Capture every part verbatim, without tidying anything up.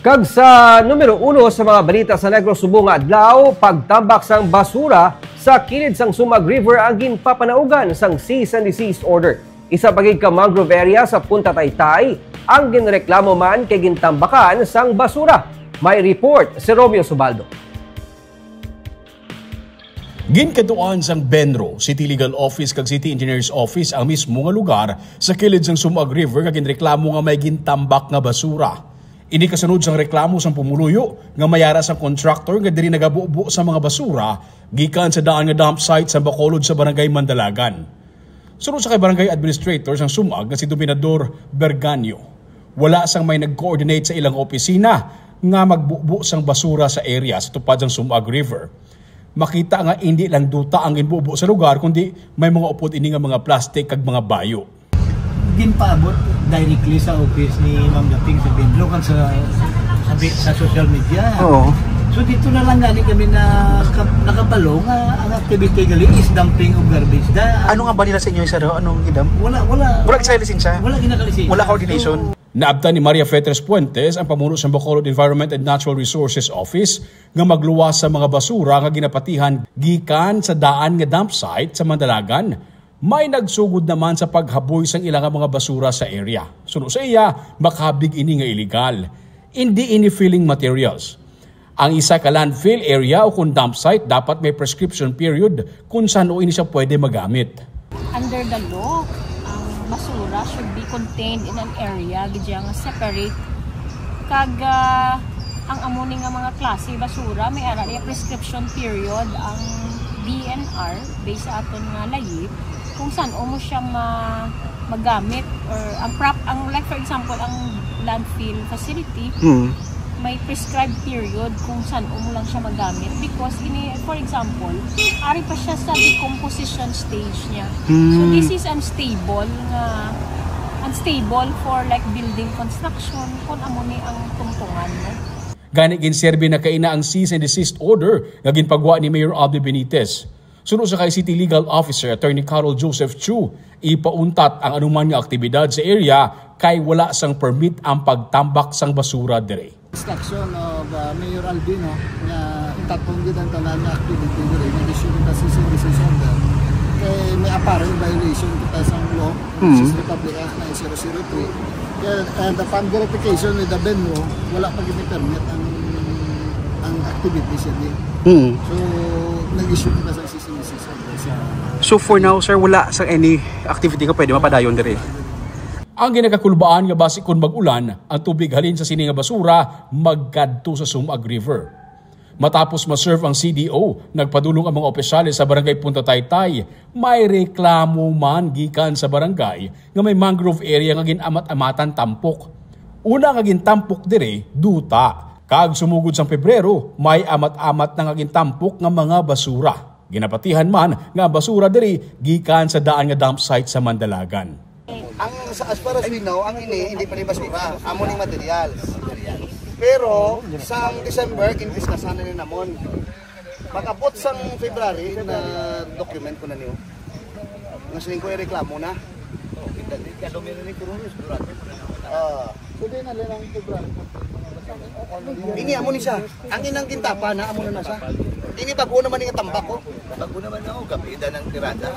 Kag sa numero uno sa mga balita sa Negros subong nga adlaw, pagtambak sang basura sa kilid sang Sumag River ang ginpapanaugan sang cease and desist order. Isa pa gid ka mangrove area sa Punta Taytay ang ginreklamo man kay gintambakan sang basura. May report si Romeo Subaldo. Ginkadtuan sang BENRO, City Legal Office kag City Engineer's Office ang mismo nga lugar sa kilid sang Sumag River nga ginreklamo nga may gintambak nga basura. Ini kasunod sang reklamo sang pumuluyo nga may ara sang contractor nga diri nagabubo sa mga basura gikan sa daan nga dump site sa Bacolod sa Barangay Mandalagan. Suno sa kay Barangay Administrator sang Sumag nga si Dominador Berganio, wala sang may nag-coordinate sa ilang opisina nga magbubo sang basura sa area sa tupad sang Sumag River. Makita nga indi lang duta ang ginbubo sa lugar, kundi may mga upod ini nga mga plastic kag mga bayo. Ginpaabot directly sa office ni Ma'am Daping sa Bidlo kag sa, sa, bi- sa social media. Oo. So dito na lang gani kami na ka- nakabalo nga ang activity gali is dumping of garbage. Da, Ano nga ba nila sa inyo, sir? Anong gidam? Wala, wala. Wala sila lisensya? Wala ginakalisensya. Wala coordination? So, Naabtan ni Maria Fetres Puentes, ang pamuno sa Bacolod Environment and Natural Resources Office, nga magluwas sa mga basura nga ginapatihan gikan sa daan nga dump site sa Mandalagan. May nagsugod naman sa paghaboy sang ila nga mga basura sa area. Suno sa iya, makabig ini nga illegal. Indi ini filling materials. Ang isa ka landfill area o kung dump site dapat may prescription period kung san-o ini siya pwede magamit. Under the law, ang basura should be contained in an area gid siya nga separate. Kag, ah, ang amo ni nga mga klase basura may ara niya prescription period ang D N R based sa aton nga layi kung san-o mo siya ma magamit or ang prop ang like for example ang landfill facility Hmm. may prescribed period kung san-o mo lang siya magamit because ini for example ari pa siya sa decomposition stage niya. So Hmm. this is unstable nga unstable for like building construction kung amo ni ang tungtungan mo. Gani ginserbi na kaina ang cease and desist order nga ginpagwa ni Mayor Albi Benitez. Suno sa kay City Legal Officer Attorney Carol Joseph Chu, ipauntat ang anuman nga aktibidad sa area kay wala sang permit ang pagtambak sang basura diri. Instruction of, uh, Mayor Albino nga itatong gid ang tanan nga activity diri, nag-issue kita sa cease and desist order. Kay may apparent violation kita sa law, Hmm. Republic Act nine zero zero three. Kaya, and upon verification with the BENRO, wala pa gid permit ang, ang activity siya di. Hmm. So, nag-issue kita sa cease and desist order sa So for now, sir, wala sa any activity nga pwede mapadayon diri? Ang ginakakulbaan nga basi kon mag-ulan, ang tubig halin sa sini nga basura magkadto sa Sumag River. Matapos ma-serve ang C D O, nagpadulong ang mga opisyales sa Barangay Punta Taytay. May reklamo man gikan sa barangay nga may mangrove area nga gin-amat-amatan tampok. Una nga gintampok diri, duta. Kag sumugod sang Pebrero, may amat-amat na nga gintampok nga mga basura. Ginapatihan man nga ang basura diri gikan sa daan nga dump site sa Mandalagan. Ang sa, as far as we know, ang ini hindi pa ni basura, amo ning materials. Pero sang December, gindiskasan na ni namon. Pag-abot sang February, na document ko na niyo. Nga siling ko reklamo na. Ah. Ini amo ni siya. Ang inang gintapa na amo na na siya. Ini bago naman nga tambak, oh. Bago naman na, oh, kapida ng tirada.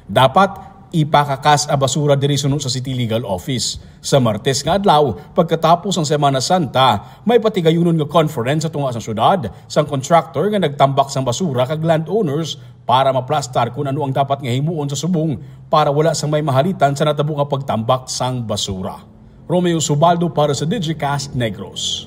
Dapat ipakakas ang basura diri suno sa City Legal Office. Sa Martes nga adlaw, pagkatapos ang Semana Santa, may patigayunon nga conference sa tunga sa syudad sang contractor nga nagtambak sang basura kag landowners para maplastar kun ano ang dapat nga himuon sa subong para wala sang may mahalitan sa natabo nga pagtambak sang basura. Romeo Subaldo para sa Digicast Negros.